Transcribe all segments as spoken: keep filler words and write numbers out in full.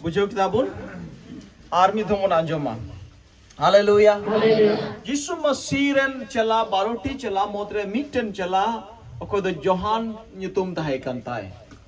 ᱵᱩᱡᱷᱟᱹᱣ ᱠᱮᱫᱟ ᱵᱚᱱ? ᱟᱨ ᱢᱤᱫ ᱫᱷᱟᱣ ᱵᱚᱱ ᱟᱸᱡᱚᱢᱟ᱾ ᱦᱟᱞᱮᱞᱩᱭᱟ᱾ ᱡᱤᱥᱩ ᱢᱟᱹᱥᱤ ᱨᱮᱱ ᱪᱮᱞᱟ, ᱵᱟᱨᱚ ᱴᱤ ᱪᱮᱞᱟ ᱢᱩᱫᱽᱨᱮ ᱢᱤᱫᱴᱮᱱ ᱪᱮᱞᱟ, ᱚᱠᱚᱭ ᱫᱚ ᱡᱚᱦᱟᱱ ᱧᱩᱛᱩᱢ ᱛᱟᱦᱮᱸ ᱠᱟᱱ ᱛᱟᱭ᱾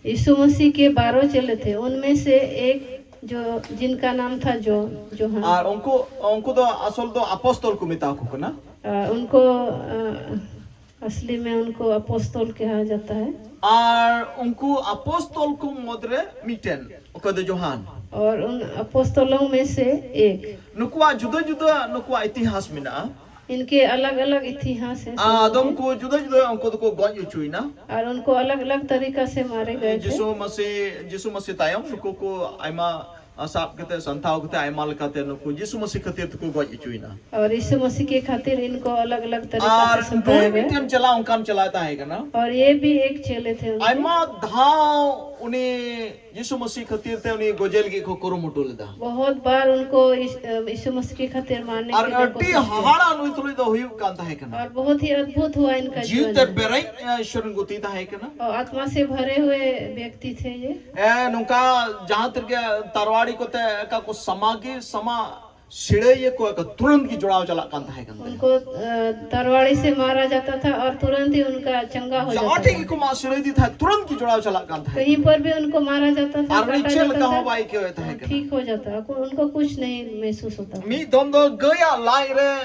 यीशु मसीह के बारह चेले थे, उनमें से एक जो, जिनका नाम था जो, ᱡᱚᱦᱟᱱ᱾ ᱟᱨ ᱩᱱᱠᱩ, ᱩᱱᱠᱩ ᱫᱚ ᱟᱥᱚᱞ ᱫᱚ ᱟᱯᱚᱥᱛᱚᱞ ᱠᱚ ᱢᱮᱛᱟ ᱠᱚ ᱠᱟᱱᱟ᱾ ᱟᱨ ᱩᱱᱠᱩ, ᱟ, असली में उनको अपोस्तल कहा जाता है। ᱟᱨ ᱩᱱᱠᱩ ᱟᱯᱚᱥᱛᱚᱞ ᱠᱚ ᱢᱩᱫᱽᱨᱮ ᱢᱤᱫᱴᱮᱱ, ᱚᱠᱚᱭ ᱫᱚ ᱡᱚᱦᱟᱱ᱾ और उन अपोस्तलों में से एक। ᱱᱩᱠᱩᱣᱟᱜ ᱡᱩᱫᱟᱹ ᱡᱩᱫᱟᱹ ᱱᱩᱠᱩᱣᱟᱜ ᱤᱛᱤᱦᱟᱥ ᱢᱮᱱᱟᱜᱼᱟ᱾ इनके अलग-अलग इतिहास है सबके। ᱟᱫᱚᱢ ᱠᱚ ᱡᱩᱫᱟᱹ ᱡᱩᱫᱟᱹ ᱩᱱᱠᱩ ᱫᱚᱠᱚ ᱜᱚᱡ ᱦᱚᱪᱚᱭᱮᱱᱟ᱾ और उनको अलग-अलग तरीका से मारे गए थे। ᱡᱤᱥᱩ ᱢᱟᱹᱥᱤ, ᱡᱤᱥᱩ ᱢᱟᱹᱥᱤ ᱛᱟᱭᱚᱢ ᱱᱩᱠᱩ ᱠᱚ ᱟᱭᱢᱟ ᱥᱟᱵ ᱠᱟᱛᱮ, ᱥᱟᱱᱛᱷᱟᱣ ᱠᱟᱛᱮ, ᱟᱭᱢᱟ ᱞᱮᱠᱟᱛᱮ ᱱᱩᱠᱩ ᱡᱤᱥᱩ ᱢᱟᱹᱥᱤ ᱠᱷᱟᱹᱛᱤᱨ ᱛᱮᱠᱚ ᱜᱚᱡ ᱦᱚᱪᱚᱭᱮᱱᱟ᱾ और यीशु मसीह के खातिर इनको अलग-अलग तरीका ᱟᱨ से ᱱᱩᱭ ᱥᱟᱛᱟᱭᱟ गया। ᱢᱤᱫᱴᱮᱱ ᱪᱮᱞᱟ ᱚᱱᱠᱟᱱ ᱪᱮᱞᱟ ᱛᱟᱦᱮᱸ ᱠᱟᱱᱟ᱾ और ये भी एक चेले थे उनके। ᱟᱭᱢᱟ ᱫᱷᱟᱣ ᱩᱱᱤ ᱡᱤᱥᱩ ᱢᱟᱹᱥᱤ ᱠᱷᱟᱹᱛᱤᱨ ᱛᱮ ᱩᱱᱤ ᱜᱚᱡᱮ ᱞᱟᱹᱜᱤᱫ ᱠᱚ ᱠᱩᱨᱩᱢᱩᱴᱩ ᱞᱮᱫᱟ᱾ बहुत बार उनको यीश-, अ, यीशु मसीह के खातिर मारने ᱟᱨ की कोशिश ᱟᱹᱰᱤ की। ᱦᱟᱦᱟᱲᱟ ᱱᱩᱭ ᱛᱩᱞᱩᱡ ᱫᱚ ᱦᱩᱭᱩᱜ ᱠᱟᱱ ᱛᱟᱦᱮᱸ ᱠᱟᱱᱟ᱾ और बहुत ही अद्भुत हुआ इनका ᱡᱤᱣᱤ ᱡᱤᱣᱤ ᱛᱮ ᱨᱮ᱾ ᱯᱮᱨᱮᱡ, ᱮ, ᱥᱚᱨᱮᱱ ᱜᱩᱛᱤ ᱛᱟᱦᱮᱸ ᱠᱟᱱᱟ᱾ और आत्मा से भरे हुए व्यक्ति थे ये। ᱮ, ᱱᱚᱝᱠᱟ ᱡᱟᱦᱟᱸ ᱛᱤᱨᱮᱜᱮ ᱛᱟᱨᱣᱟᱲᱤ ᱠᱚᱛᱮ ᱮᱠᱟ ᱠᱚ ᱥᱟᱢᱟᱜᱤ ᱥᱟᱢᱟ ᱥᱤᱲᱟᱹᱭᱮ ᱠᱚ ᱮᱠᱟ, ᱛᱩᱨᱟᱹᱱᱛ ᱜᱮ ᱡᱚᱲᱟᱣ ᱪᱟᱞᱟᱜ ᱠᱟᱱ ᱛᱟᱦᱮᱸ ᱠᱟᱱ ᱛᱟᱭᱟ᱾ उनको, अ, तलवारी से मारा जाता था और तुरंत ही उनका चंगा हो ᱡᱟᱦᱟᱸ जाता ᱴᱷᱮᱡ था। ᱜᱮᱠᱚ ᱢᱟᱜ ᱥᱤᱲᱟᱹᱭᱮᱫᱮ ᱛᱟᱦᱮᱸᱫ, ᱛᱩᱨᱟᱹᱱᱛ ᱜᱮ ᱡᱚᱲᱟᱣ ᱪᱟᱞᱟᱜ ᱠᱟᱱ ᱛᱟᱦᱮᱸ ᱠᱟᱱᱟ᱾ कहीं पर भी उनको मारा जाता था, ᱟᱨ ᱩᱱᱤ ᱪᱮᱫ ᱞᱮᱠᱟ ᱦᱚᱸ ᱵᱟᱭ ᱟᱹᱭᱠᱟᱹᱣᱮᱫ ᱛᱟᱦᱮᱸ ᱠᱟᱱᱟ᱾ ठीक हो जाता, उनको कुछ नहीं महसूस होता। ᱢᱤᱫ ᱫᱚᱢ ᱫᱚ ᱜᱟᱹᱭᱟᱜ ᱞᱟᱡ ᱨᱮ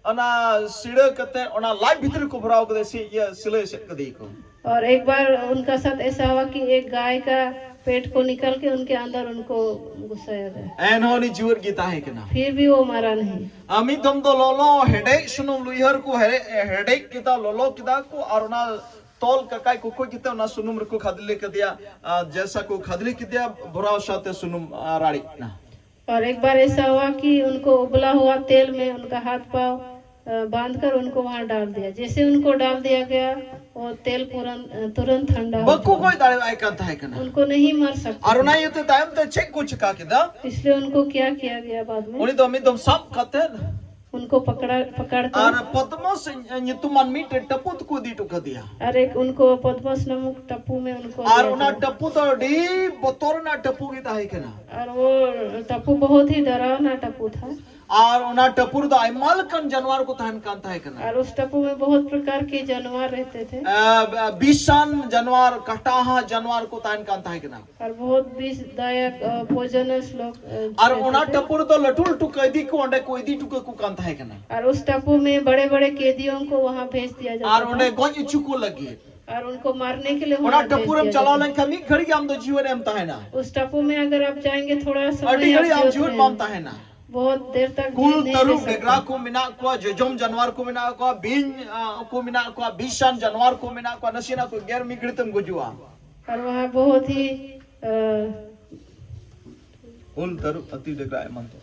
ᱚᱱᱟ ᱥᱤᱲᱟᱹ ᱠᱟᱛᱮ ᱚᱱᱟ ᱞᱟᱡ ᱵᱷᱤᱛᱨᱤ ᱠᱚ ᱵᱷᱚᱨᱟᱣ ᱠᱟᱫᱮ ᱥᱮ ᱤᱭᱟᱹ ᱥᱤᱞᱟᱹᱭ ᱥᱮᱫ ᱠᱟᱫᱮᱭᱟᱠᱚ᱾ और एक बार उनका साथ ऐसा हुआ कि एक गाय का पेट को निकाल के उनके अंदर उनको घुसाया गया। ᱮᱱᱦᱚᱸ ᱩᱱᱤ ᱡᱤᱣᱮᱫ ᱜᱮ ᱛᱟᱦᱮᱸ ᱠᱟᱱᱟ᱾ फिर भी वो मरा नहीं। ᱟᱨ ᱢᱤᱫ ᱫᱚᱢ ᱫᱚ ᱞᱚᱞᱚ ᱦᱮᱰᱮᱡ ᱥᱩᱱᱩᱢ ᱞᱩᱭᱦᱟᱹᱨ ᱠᱚ ᱦᱮᱰᱮᱡ, ᱦᱮᱰᱮᱡ ᱠᱮᱫᱟ, ᱞᱚᱞᱚ ᱠᱮᱫᱟ ᱠᱚ ᱟᱨ ᱚᱱᱟ ᱛᱚᱞ ᱠᱟᱠᱟᱭ ᱠᱚᱠᱚᱭ ᱠᱟᱛᱮ ᱚᱱᱟ ᱥᱩᱱᱩᱢ ᱨᱮᱠᱚ ᱠᱷᱟᱫᱽᱞᱮ ᱠᱮᱫᱮᱭᱟ᱾ ᱟᱨ ᱡᱮᱥᱟ ᱠᱚ ᱠᱷᱟᱫᱽᱞᱮ ᱠᱮᱫᱮᱭᱟ, ᱵᱷᱚᱨᱟᱣ ᱥᱟᱶᱛᱮ ᱥᱩᱱᱩᱢ, ᱟᱨ, ᱨᱟᱲᱮᱡ ᱮᱱᱟ᱾ और एक बार ऐसा हुआ कि उनको उबला हुआ तेल में उनका हाथ पाँव, अ, बांधकर उनको वहां डाल दिया। जैसे उनको डाल दिया गया, वो तेल पुरन-, अ, तुरंत ठंडा हो गया। ᱵᱟᱠᱚ ᱜᱚᱡ ᱫᱟᱲᱮᱭᱟᱜ ᱠᱟᱱ ᱛᱟᱦᱮᱸ ᱠᱟᱱᱟ᱾ उनको नहीं मार सकते ᱟᱨ ᱚᱱᱟ ᱤᱭᱟᱹᱛᱮ ᱛᱟᱭᱚᱢ ᱛᱮ ᱪᱮᱫ ᱠᱚ ᱪᱤᱠᱟ ᱠᱮᱫᱟ? इसलिए उनको क्या किया गया बाद में? ᱩᱱᱤ ᱫᱚ ᱢᱤᱫ ᱫᱚᱢ ᱥᱟᱵ ᱠᱟᱛᱮ उनको पकड़ा पकड़ कर, ᱟᱨ ᱯᱚᱫᱢᱚᱥ ᱧᱩᱛᱩᱢᱟᱱ ᱢᱤᱫᱴᱮᱱ ᱴᱟᱹᱯᱩ ᱛᱮᱠᱚ ᱤᱫᱤ ᱦᱚᱴᱚ ᱠᱟᱫᱮᱭᱟ᱾ और एक उनको पद्मस नामक टापू में उनको ᱟᱨ दिया ᱚᱱᱟ गया। ᱴᱟᱹᱯᱩ ᱫᱚ ᱟᱹᱰᱤ ᱵᱚᱛᱚᱨ ᱨᱮᱱᱟᱜ ᱴᱟᱹᱯᱩ ᱜᱮ ᱛᱟᱦᱮᱸ ᱠᱟᱱᱟ᱾ और वो टापू बहुत ही डरावना टापू था। ᱟᱨ ᱚᱱᱟ ᱴᱟᱹᱯᱩ ᱨᱮᱫᱚ ᱟᱭᱢᱟ ᱞᱮᱠᱟᱱ ᱡᱟᱱᱣᱟᱨ ᱠᱚ ᱛᱟᱦᱮᱱ ᱠᱟᱱ ᱛᱟᱦᱮᱸ ᱠᱟᱱᱟ᱾ और उस टापू में बहुत प्रकार के जानवर रहते थे। ᱟᱨ ᱵᱤᱥᱟᱱ ᱡᱟᱱᱣᱟᱨ, ᱠᱟᱴᱟᱦᱟ ᱡᱟᱱᱣᱟᱨ ᱠᱚ ᱛᱟᱦᱮᱱ ᱠᱟᱱ ᱛᱟᱦᱮᱸ ᱠᱟᱱᱟ᱾ और बहुत विषदायक, अ, poisonous लोग, अ, ᱟᱨ रहते ᱚᱱᱟ थे। ᱴᱟᱹᱯᱩ ᱨᱮᱫᱚ ᱞᱟᱹᱴᱩ ᱞᱟᱹᱴᱩ ᱠᱟᱹᱭᱫᱤ ᱠᱚ ᱚᱸᱰᱮ ᱠᱚ ᱤᱫᱤ ᱦᱚᱴᱚ ᱠᱟᱠᱚ ᱠᱟᱱ ᱛᱟᱦᱮᱸ ᱠᱟᱱᱟ᱾ और उस टापू में बड़े बड़े कैदियों को वहाँ भेज दिया ᱟᱨ जाता ᱚᱸᱰᱮ था। ᱜᱚᱡ ᱦᱚᱪᱚ ᱠᱚ ᱞᱟᱹᱜᱤᱫ और उनको मारने के लिए ᱚᱱᱟ वहाँ भेज ᱴᱟᱹᱯᱩ ᱨᱮᱢ दिया ᱪᱟᱞᱟᱣ जाता ᱞᱮᱱᱠᱷᱟᱱ ᱢᱤᱫ ᱜᱷᱟᱹᱲᱤᱡ ᱜᱮ ᱟᱢ ᱫᱚ ᱡᱤᱣᱮᱫ ᱮᱢ ᱛᱟᱦᱮᱱᱟ᱾ था। उस टापू में अगर आप जाएंगे, थोड़ा समय ᱟᱹᱰᱤ आप ᱜᱷᱟᱹᱲᱤᱡ ᱟᱢ जीवित ᱡᱤᱣᱮᱫ रहेंगे। ᱵᱟᱢ ᱛᱟᱦᱮᱱᱟ᱾ बहुत देर तक ᱠᱩᱞ, जीवित नहीं ᱛᱟᱹᱨᱩᱵ, रह सकते। ᱰᱮᱜᱽᱨᱟ ᱠᱚ ᱢᱮᱱᱟᱜ ᱠᱚᱣᱟ, ᱡᱚᱡᱚᱢ ᱡᱟᱱᱣᱟᱨ ᱠᱚ ᱢᱮᱱᱟᱜ ᱠᱚᱣᱟ, ᱵᱤᱧ ᱟ, ᱠᱚ ᱢᱮᱱᱟᱜ ᱠᱚᱣᱟ, ᱵᱤᱥᱟᱱ ᱡᱟᱱᱣᱟᱨ ᱠᱚ ᱢᱮᱱᱟᱜ ᱠᱚᱣᱟ, ᱱᱟᱥᱮᱱᱟᱜ ᱠᱚ ᱜᱮᱨ ᱢᱤᱫ ᱜᱷᱟᱹᱲᱤᱡ ᱛᱮᱢ ᱜᱩᱡᱩᱜᱼᱟ᱾ और वहाँ बहुत ही, अ, ᱠᱩᱞ, ᱛᱟᱹᱨᱩᱵ, ᱦᱟᱹᱛᱤ, ᱰᱮᱜᱽᱨᱟ ᱮᱢᱟᱱ ᱛᱮ᱾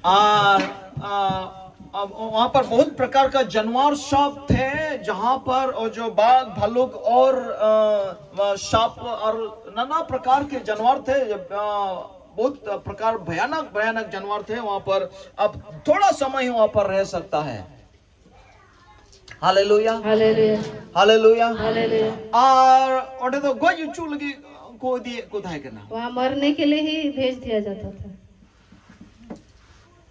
और आ, आ, वहां पर बहुत प्रकार का जानवर सब थे, जहां पर और जो बाघ, भालुक और आ, सांप और नाना प्रकार के जानवर थे। आ, बहुत प्रकार, भयानक भयानक जानवर थे वहां पर। अब थोड़ा समय ही वहां पर रह सकता है। हालेलुया। हालेलुया। हालेलुया। हालेलुया। ᱟᱨ ᱚᱸᱰᱮ ᱫᱚ ᱜᱚᱡ ᱦᱚᱪᱚ ᱞᱟᱹᱜᱤᱫ ᱠᱚ ᱤᱫᱤᱭᱮᱫ ᱠᱚ ᱛᱟᱦᱮᱸ ᱠᱟᱱᱟ᱾ वहाँ मरने के लिए ही भेज दिया जाता था।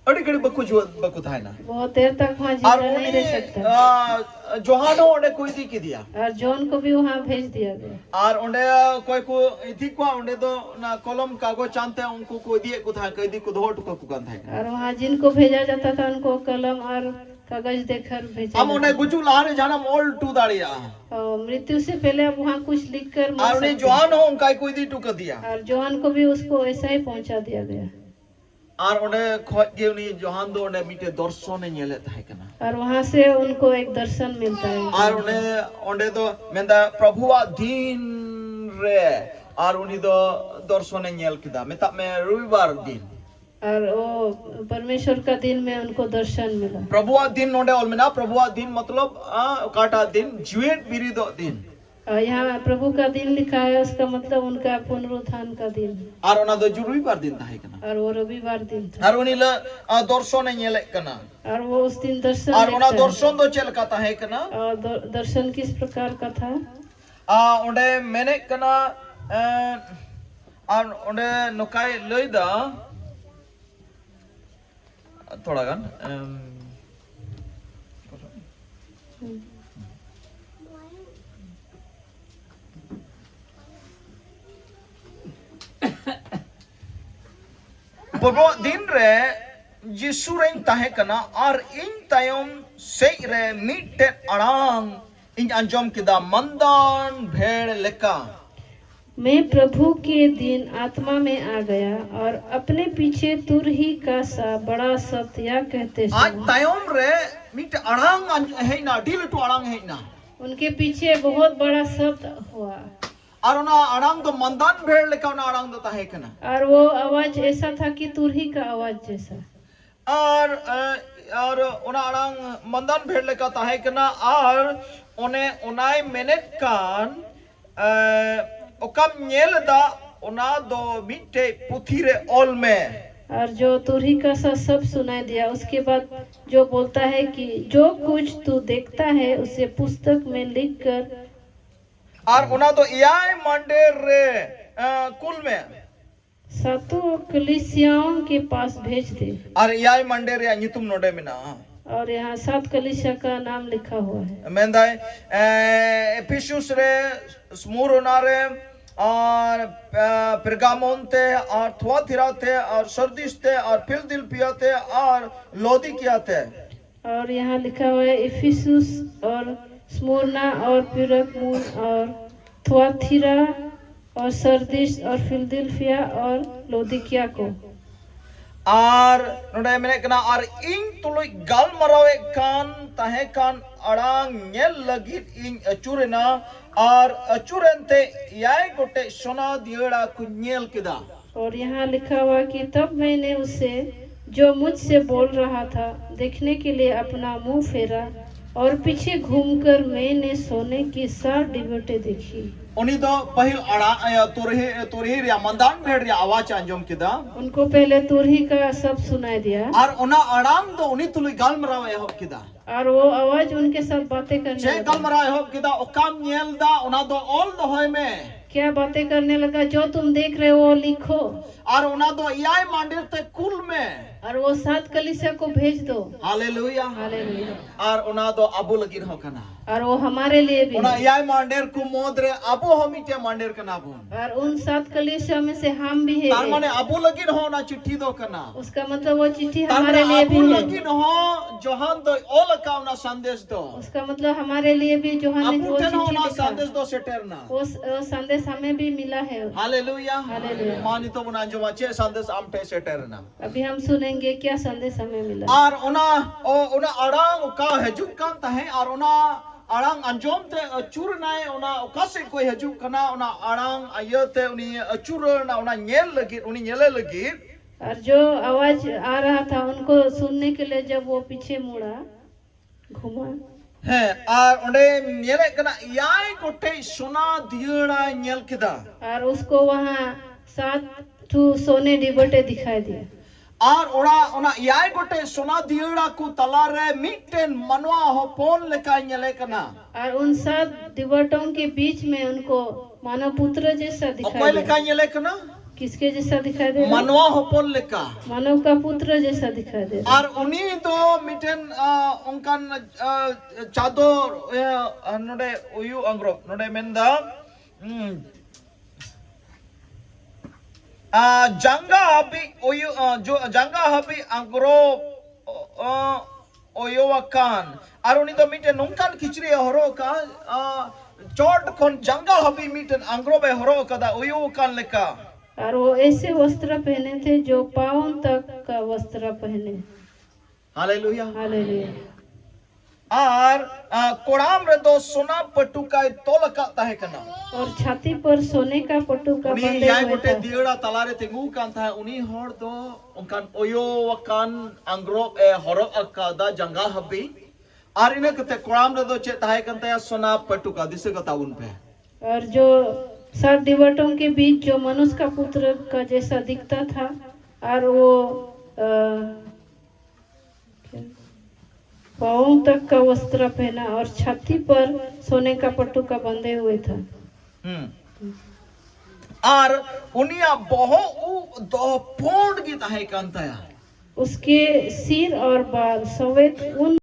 ᱟᱹᱰᱤ ᱜᱷᱟᱹᱲᱤᱡ ᱵᱟᱠᱚ ᱡᱩᱣᱟᱹ ᱵᱟᱠᱚ ᱛᱟᱦᱮᱱᱟ᱾ बहुत देर तक वहाँ ᱟᱨ जिंदा नहीं ᱩᱱᱤ रह सकता। ᱟ, ᱡᱚᱦᱟᱱ ᱦᱚᱸ ᱚᱸᱰᱮ ᱠᱚ ᱤᱫᱤ ᱠᱮᱫᱮᱭᱟ᱾ और जॉन को भी वहाँ भेज दिया गया। ᱟᱨ ᱚᱸᱰᱮ ᱚᱠᱚᱭ ᱠᱚ ᱤᱫᱤ ᱠᱚᱣᱟ, ᱚᱸᱰᱮ ᱫᱚ ᱚᱱᱟ ᱠᱚᱞᱚᱢ ᱠᱟᱜᱚᱡᱽ ᱟᱱᱛᱮ ᱩᱱᱠᱩ ᱠᱚ ᱤᱫᱤᱭᱮᱫ ᱠᱚ ᱛᱟᱦᱮᱸᱫ, ᱠᱟᱹᱭᱫᱤ ᱠᱚ ᱫᱚᱦᱚ ᱦᱚᱴᱚ ᱠᱟᱠᱚ ᱠᱟᱱ ᱛᱟᱦᱮᱸ ᱠᱟᱱᱟ᱾ और वहाँ जिनको भेजा जाता था, उनको कलम और कागज देकर भेजा ᱟᱢ ᱚᱸᱰᱮ जाता ᱜᱩᱡᱩᱜ ᱞᱟᱦᱟᱨᱮ ᱡᱟᱦᱟᱱᱟᱜ ᱮᱢ ᱚᱞ ᱦᱚᱴᱚ ᱫᱟᱲᱮᱭᱟᱜᱼᱟ᱾ था। और मृत्यु से पहले आप वहाँ कुछ लिख कर मर ᱟᱨ ᱩᱱᱤ सकते ᱡᱚᱦᱟᱱ हैं। ᱦᱚᱸ ᱚᱱᱠᱟ ᱜᱮᱠᱚ ᱤᱫᱤ ᱦᱚᱴᱚ ᱠᱟᱫᱮᱭᱟ᱾ और जॉन को भी उसको ऐसा ही पहुँचा दिया गया। ᱟᱨ ᱚᱸᱰᱮ ᱠᱷᱚᱡ ᱜᱮ ᱩᱱᱤ ᱡᱚᱦᱟᱱ ᱫᱚ ᱚᱸᱰᱮ ᱢᱤᱫᱴᱮᱡ ᱫᱚᱨᱥᱚᱱᱮ ᱧᱮᱞᱮᱫ ᱛᱟᱦᱮᱸ ᱠᱟᱱᱟ᱾ और वहाँ से उनको एक दर्शन मिलता है। ᱟᱨ ᱚᱸᱰᱮ ᱚᱸᱰᱮ ᱫᱚ ᱢᱮᱱᱫᱟ ᱯᱨᱚᱵᱷᱩᱣᱟᱜ ᱫᱤᱱ ᱨᱮ, ᱟᱨ ᱩᱱᱤ ᱫᱚ ᱫᱚᱨᱥᱚᱱᱮ ᱧᱮᱞ ᱠᱮᱫᱟ, ᱢᱮᱛᱟᱜ ᱢᱮ ᱨᱚᱵᱤᱵᱟᱨ ᱫᱤᱱ᱾ और वो परमेश्वर का दिन में उनको दर्शन मिला। ᱯᱨᱚᱵᱷᱩᱣᱟᱜ ᱫᱤᱱ ᱱᱚᱸᱰᱮ ᱚᱞ ᱢᱮᱱᱟᱜᱼᱟ, ᱯᱨᱚᱵᱷᱩᱣᱟᱜ ᱫᱤᱱ ᱢᱚᱛᱞᱚᱵ ᱟ, ᱚᱠᱟᱴᱟᱜ ᱫᱤᱱ? ᱡᱤᱣᱮᱫ ᱵᱤᱨᱤᱫᱚᱜ ᱫᱤᱱ᱾ और यहाँ प्रभु का दिन लिखा है, उसका मतलब उनका पुनरुत्थान का दिन। ᱟᱨ ᱚᱱᱟ ᱫᱚ ᱨᱚᱵᱤᱵᱟᱨ ᱫᱤᱱ ᱛᱟᱦᱮᱸ ᱠᱟᱱᱟ᱾ और वो रविवार दिन था। ᱟᱨ ᱩᱱᱤ ᱞᱟᱹᱜᱤᱫ ᱫᱚᱨᱥᱚᱱᱮ ᱧᱮᱞᱮᱫ ᱠᱟᱱᱟ᱾ और वो उस दिन दर्शन ᱟᱨ ᱚᱱᱟ देखता है। ᱫᱚᱨᱥᱚᱱ ᱫᱚ ᱪᱮᱫ ᱞᱮᱠᱟ ᱛᱟᱦᱮᱸ ᱠᱟᱱᱟ? और द- दर्शन किस प्रकार का था? ᱟᱨ ᱚᱸᱰᱮ ᱢᱮᱱᱮᱫ ᱠᱟᱱᱟ, ᱮᱸ, ᱟᱨ ᱚᱸᱰᱮ ᱱᱚᱝᱠᱟᱭ ᱞᱟᱹᱭᱫᱟ, ᱛᱷᱚᱲᱟ ᱜᱟᱱ, ᱮᱢ, ᱵᱚᱞᱚᱜ ᱫᱤᱱ ᱨᱮ ᱡᱤᱥᱩ ᱨᱮᱧ ᱛᱟᱦᱮᱸ ᱠᱟᱱᱟ ᱟᱨ ᱤᱧ ᱛᱟᱭᱚᱢ ᱥᱮᱫ ᱨᱮ ᱢᱤᱫᱴᱮᱱ ᱟᱲᱟᱝ ᱤᱧ ᱟᱸᱡᱚᱢ ᱠᱮᱫᱟ, ᱢᱟᱱᱫᱟᱱ ᱵᱷᱮᱲ ᱞᱮᱠᱟ᱾ मैं प्रभु के दिन आत्मा में आ गया और अपने पीछे तुरही का सा बड़ा शब्द यह कहते ᱟᱡ सुना। ᱛᱟᱭᱚᱢ ᱨᱮ ᱢᱤᱫᱴᱮᱱ ᱟᱲᱟᱝ ᱟᱸᱡ- ᱦᱮᱡ ᱮᱱᱟ, ᱟᱹᱰᱤ ᱞᱟᱹᱴᱩ ᱟᱲᱟᱝ ᱦᱮᱡ ᱮᱱᱟ᱾ उनके पीछे बहुत बड़ा शब्द हुआ। ᱟᱨ ᱚᱱᱟ ᱟᱲᱟᱝ ᱫᱚ ᱢᱟᱱᱫᱟᱱ ᱵᱷᱮᱲ ᱞᱮᱠᱟ ᱚᱱᱟ ᱟᱲᱟᱝ ᱫᱚ ᱛᱟᱦᱮᱸ ᱠᱟᱱᱟ᱾ और वो आवाज ऐसा था कि तुरही का आवाज जैसा। ᱟᱨ, ᱮ, ᱟᱨ ᱚᱱᱟ ᱟᱲᱟᱝ ᱢᱟᱱᱫᱟᱱ ᱵᱷᱮᱲ ᱞᱮᱠᱟ ᱛᱟᱦᱮᱸ ᱠᱟᱱᱟ᱾ ᱟᱨ ᱚᱱᱮ ᱚᱱᱟᱭ ᱢᱮᱱᱮᱫ ᱠᱟᱱ, ᱮ, ᱚᱠᱟᱢ ᱧᱮᱞ ᱮᱫᱟ, ᱚᱱᱟ ᱫᱚ ᱢᱤᱫᱴᱮᱡ ᱯᱩᱛᱷᱤ ᱨᱮ ᱚᱞ ᱢᱮ᱾ और जो तुरही का सा शब्द सुनाई दिया, उसके बाद जो बोलता है कि जो कुछ तू देखता है, उसे पुस्तक में लिख कर। ᱟᱨ ᱚᱱᱟ ᱫᱚ ᱮᱭᱟᱭ ᱢᱟᱱᱰᱮᱨ ᱨᱮ, ᱮ, ᱠᱩᱞ ᱢᱮ᱾ सातों कलीसियाओं के पास भेज दे। ᱟᱨ ᱮᱭᱟᱭ ᱢᱟᱱᱰᱮᱨ ᱨᱮᱭᱟᱜ ᱧᱩᱛᱩᱢ ᱱᱚᱰᱮ ᱢᱮᱱᱟᱜᱼᱟ᱾ और यहाँ सात कलीसिया का नाम लिखा हुआ है। ᱢᱮᱱᱫᱟᱭ, ᱮ, ᱮᱯᱷᱤᱥᱩᱥ ᱨᱮ, ᱥᱢᱩᱨᱱᱟ ᱨᱮ, ᱟᱨ, ᱮ, ᱯᱮᱨᱜᱟᱢᱚᱱ ᱛᱮ, ᱟᱨ ᱛᱷᱩᱣᱟᱛᱤᱨᱟ ᱛᱮ, ᱟᱨ ᱥᱟᱨᱫᱤᱥ ᱛᱮ, ᱟᱨ ᱯᱷᱤᱞᱫᱤᱞᱯᱷᱤᱭᱟ ᱛᱮ, ᱟᱨ ᱞᱚᱫᱤᱠᱤᱭᱟ ᱛᱮ᱾ और यहाँ लिखा हुआ है, इफिसुस और स्मुरना और पिरगमुन और थुआथिरा और सरदीस और फिलदिलफिया और लौदीकिया को। ᱟᱨ ᱱᱚᱰᱮ ᱢᱮᱱᱮᱫ ᱠᱟᱱᱟ, ᱟᱨ ᱤᱧ ᱛᱩᱞᱩᱡ ᱜᱟᱞᱢᱟᱨᱟᱣᱮᱫ ᱠᱟᱱ ᱛᱟᱦᱮᱸ ᱠᱟᱱ ᱟᱲᱟᱝ ᱧᱮᱞ ᱞᱟᱹᱜᱤᱫ ᱤᱧ ᱟᱹᱪᱩᱨᱮᱱᱟ, ᱟᱨ ᱟᱹᱪᱩᱨᱮᱱᱛᱮ ᱮᱭᱟᱭ ᱜᱚᱴᱮᱡ ᱥᱚᱱᱟ ᱫᱤᱭᱟᱹᱲᱟ ᱠᱚᱧ ᱧᱮᱞ ᱠᱮᱫᱟ᱾ और यहाँ लिखा हुआ कि तब मैंने उसे, जो मुझसे बोल रहा था, देखने के लिए अपना मुंह फेरा, और पीछे घूमकर मैंने सोने की सात डिबेटें देखी। ᱩᱱᱤ ᱫᱚ ᱯᱟᱹᱦᱤᱞ ᱟᱲᱟᱜ ᱤᱭᱟᱹ, ᱛᱩᱨᱦᱤ ᱛᱩᱨᱦᱤ ᱨᱮᱭᱟᱜ ᱢᱟᱸᱫᱟᱱ ᱰᱷᱮᱲ ᱨᱮᱭᱟᱜ ᱟᱣᱟᱡ ᱮ ᱟᱸᱡᱚᱢ ᱠᱮᱫᱟ᱾ उनको पहले तुरही का शब्द सुनाई दिया। ᱟᱨ ᱚᱱᱟ ᱟᱲᱟᱝ ᱫᱚ ᱩᱱᱤ ᱛᱩᱞᱩᱡ ᱜᱟᱞᱢᱟᱨᱟᱣ ᱮ ᱮᱦᱚᱵ ᱠᱮᱫᱟ᱾ और वो आवाज उनके साथ बातें करने ᱪᱮᱫ लगा। ᱜᱟᱞᱢᱟᱨᱟᱣ ᱮ ᱮᱦᱚᱵ ᱠᱮᱫᱟ? ᱚᱠᱟᱢ ᱧᱮᱞ ᱫᱟ, ᱚᱱᱟ ᱫᱚ ᱚᱞ ᱫᱚᱦᱚᱭ ᱢᱮ᱾ क्या बातें करने लगा? जो तुम देख रहे हो, वो लिखो। ᱟᱨ ᱚᱱᱟ ᱫᱚ ᱮᱭᱟᱭ ᱢᱟᱱᱰᱮᱨ ᱛᱮ ᱠᱩᱞ ᱢᱮ᱾ और वो सात कलीसिया को भेज दो। ᱦᱟᱞᱮᱞᱩᱭᱟ᱾ हालेलुया। ᱟᱨ ᱚᱱᱟ ᱫᱚ ᱟᱵᱚ ᱞᱟᱹᱜᱤᱫ ᱦᱚᱸ ᱠᱟᱱᱟ᱾ और वो हमारे लिए भी ᱚᱱᱟ है। ᱮᱭᱟᱭ ᱢᱟᱱᱰᱮᱨ ᱠᱚ ᱢᱩᱫᱽ ᱨᱮ ᱟᱵᱚ ᱦᱚᱸ ᱢᱤᱫᱴᱮᱱ ᱢᱟᱱᱰᱮᱨ ᱠᱟᱱᱟ ᱵᱚᱱ᱾ और उन सात कलीसिया में से हम भी है ᱛᱟᱨ ᱢᱟᱱᱮ एक। ᱟᱵᱚ ᱞᱟᱹᱜᱤᱫ ᱦᱚᱸ ᱚᱱᱟ ᱪᱤᱴᱷᱤ ᱫᱚ ᱠᱟᱱᱟ᱾ उसका मतलब वो चिट्ठी ᱛᱟᱨ ᱢᱟᱱᱮ हमारे लिए ᱟᱵᱚ भी है। ᱞᱟᱹᱜᱤᱫ ᱦᱚᱸ ᱡᱚᱦᱟᱱ ᱫᱚᱭ ᱚᱞ ᱟᱠᱟᱫ ᱚᱱᱟ ᱥᱟᱸᱫᱮᱥ ᱫᱚ᱾ उसका मतलब हमारे लिए भी यूहन्ना ने ᱟᱵᱚ वो ᱴᱷᱮᱱ ᱦᱚᱸ चिट्ठी ᱚᱱᱟ लिखा। ᱥᱟᱸᱫᱮᱥ ᱫᱚ ᱥᱮᱴᱮᱨ ᱮᱱᱟ᱾ वो स- वो संदेश हमें भी मिला है। ᱦᱟᱞᱮᱞᱩᱭᱟ᱾ ᱦᱟᱞᱮᱞᱩᱭᱟ᱾ ᱢᱟ ᱱᱤᱛᱚᱜ ᱵᱚᱱ ᱟᱸᱡᱚᱢᱟ ᱪᱮᱫ ᱥᱟᱸᱫᱮᱥ ᱟᱢ ᱴᱷᱮᱱ ᱥᱮᱴᱮᱨ ᱮᱱᱟ᱾ अभी हम सुनेंगे क्या संदेश हमें मिला। ᱟᱨ ᱚᱱᱟ ᱚ- ᱚᱱᱟ ᱟᱲᱟᱝ ᱚᱠᱟ ᱦᱤᱡᱩᱜ ᱠᱟᱱ ᱛᱟᱦᱮᱸᱫ ᱟᱨ ᱚᱱᱟ ᱟᱲᱟᱝ ᱟᱸᱡᱚᱢ ᱛᱮ ᱟᱹᱪᱩᱨ ᱮᱱᱟᱭ, ᱚᱱᱟ ᱚᱠᱟ ᱥᱮᱫ ᱠᱷᱚᱱ ᱦᱤᱡᱩᱜ ᱠᱟᱱᱟ, ᱚᱱᱟ ᱟᱲᱟᱝ ᱤᱭᱟᱹᱛᱮ ᱩᱱᱤ ᱟᱹᱪᱩᱨ ᱮᱱᱟ, ᱚᱱᱟ ᱧᱮᱞ ᱞᱟᱹᱜᱤᱫ, ᱩᱱᱤ ᱧᱮᱞᱮ ᱞᱟᱹᱜᱤᱫ᱾ और जो आवाज आ रहा था उनको सुनने के लिए जब वो पीछे मुड़ा, घूमा, ᱦᱮᱸ, ᱟᱨ ᱚᱸᱰᱮ ᱧᱮᱞᱮᱫ ᱠᱟᱱᱟ ᱮᱭᱟᱭ ᱜᱚᱴᱮᱡ ᱥᱚᱱᱟ ᱫᱤᱭᱟᱹᱲᱟᱭ ᱧᱮᱞ ᱠᱮᱫᱟ᱾ और उसको वहाँ सात ठू सोने डिबेटें दिखाई दिया। ᱟᱨ ᱚᱲᱟᱜ ᱚᱱᱟ ᱮᱭᱟᱭ ᱜᱚᱴᱮᱡ ᱥᱚᱱᱟ ᱫᱤᱭᱟᱹᱲᱟ ᱠᱚ ᱛᱟᱞᱟᱨᱮ ᱢᱤᱫᱴᱮᱱ ᱢᱟᱱᱣᱟ ᱦᱚᱯᱚᱱ ᱞᱮᱠᱟᱭ ᱧᱮᱞᱮ ᱠᱟᱱᱟ᱾ और उन सात डिबेटों के बीच में उनको मानव पुत्र जैसा दिखाई ᱚᱠᱚᱭ दिया। ᱞᱮᱠᱟᱭ ᱧᱮᱞᱮ ᱠᱟᱱᱟ? किसके जैसा दिखाई दे रहा? ᱢᱟᱱᱣᱟ ᱦᱚᱯᱚᱱ ᱞᱮᱠᱟ᱾ मानव का पुत्र जैसा दिखाई दे रहा। ᱟᱨ ᱩᱱᱤ ᱫᱚ ᱢᱤᱫᱴᱮᱱ ᱟ, ᱚᱱᱠᱟᱱ ᱟ, ᱪᱟᱫᱚᱨ ᱟ, ᱱᱚᱰᱮ ᱩᱭᱩ ᱟᱝᱜᱽᱨᱚᱵ ᱱᱚᱰᱮ ᱢᱮᱱᱫᱟ, ᱦᱩᱸ, ᱟ, ᱡᱟᱸᱜᱟ ᱦᱟᱹᱵᱤᱡ ᱩᱭᱩ ᱟ, ᱡᱚ- ᱡᱟᱸᱜᱟ ᱦᱟᱹᱵᱤᱡ ᱟᱝᱜᱽᱨᱚᱵ ᱟ, ᱚᱭᱚ ᱟᱠᱟᱱ᱾ ᱟᱨ ᱩᱱᱤ ᱫᱚ ᱢᱤᱫᱴᱮᱱ ᱱᱚᱝᱠᱟᱱ ᱠᱤᱪᱨᱤᱡ ᱮ ᱦᱚᱨᱚᱜ ᱟᱠᱟᱫᱼᱟ, ᱟ, ᱪᱚᱴ ᱠᱷᱚᱱ ᱡᱟᱸᱜᱟ ᱦᱟᱹᱵᱤᱡ ᱢᱤᱫᱴᱮᱱ ᱟᱝᱜᱽᱨᱚᱵ ᱮ ᱦᱚᱨᱚᱜ ᱟᱠᱟᱫᱟ ᱩᱭᱩ ᱟᱠᱟᱱ ᱞᱮᱠᱟ᱾ और वो ऐसे वस्त्र पहने थे जो पाँव तक का वस्त्र पहने। ᱦᱟᱞᱮᱞᱩᱭᱟ᱾ हालेलुया। ᱟᱨ ᱟ, ᱠᱚᱲᱟᱢ ᱨᱮᱫᱚ ᱥᱚᱱᱟ ᱯᱟᱹᱴᱩᱠᱟᱭ ᱛᱚᱞ ᱟᱠᱟᱫ ᱛᱟᱦᱮᱸ ᱠᱟᱱᱟ᱾ और छाती पर सोने का पटुका ᱩᱱᱤ बांधे ᱮᱭᱟᱭ हुए ᱜᱚᱴᱮᱡ था। ᱫᱤᱭᱟᱹᱲᱟ ᱛᱟᱞᱟᱨᱮ ᱛᱤᱸᱜᱩ ᱠᱟᱱ ᱛᱟᱦᱮᱸᱫ᱾ ᱩᱱᱤ ᱦᱚᱲ ᱫᱚ ᱚᱱᱠᱟᱱ ᱚᱭᱚ ᱟᱠᱟᱱ ᱟᱝᱜᱽᱨᱚᱵ ᱮ ᱦᱚᱨᱚᱜ ᱟᱠᱟᱫᱟ ᱡᱟᱸᱜᱟ ᱦᱟᱹᱵᱤᱡ᱾ ᱟᱨ ᱤᱱᱟᱹ ᱠᱟᱛᱮ ᱠᱚᱲᱟᱢ ᱨᱮᱫᱚ ᱪᱮᱫ ᱛᱟᱦᱮᱸ ᱠᱟᱱ ᱛᱟᱭᱟ? ᱥᱚᱱᱟ ᱯᱟᱹᱴᱩᱠᱟ, ᱫᱤᱥᱟᱹ ᱠᱟᱛᱟ ᱵᱚᱱ ᱯᱮ᱾ और जो सात दीवाटों के बीच जो मनुष्य का पुत्र का जैसा दिखता था, और वो अ, क्या? पाँव तक का वस्त्र पहना और छाती पर सोने का पटुका बंधे हुए था। ᱦᱩᱸ᱾ ᱟᱨ ᱩᱱᱤᱭᱟᱜ ᱵᱚᱦᱚᱜ ᱩᱵ ᱫᱚ ᱯᱩᱸᱰ ᱜᱮ ᱛᱟᱦᱮᱸ ᱠᱟᱱ ᱛᱟᱭᱟ᱾ उसके सिर और बाल सफेद ऊन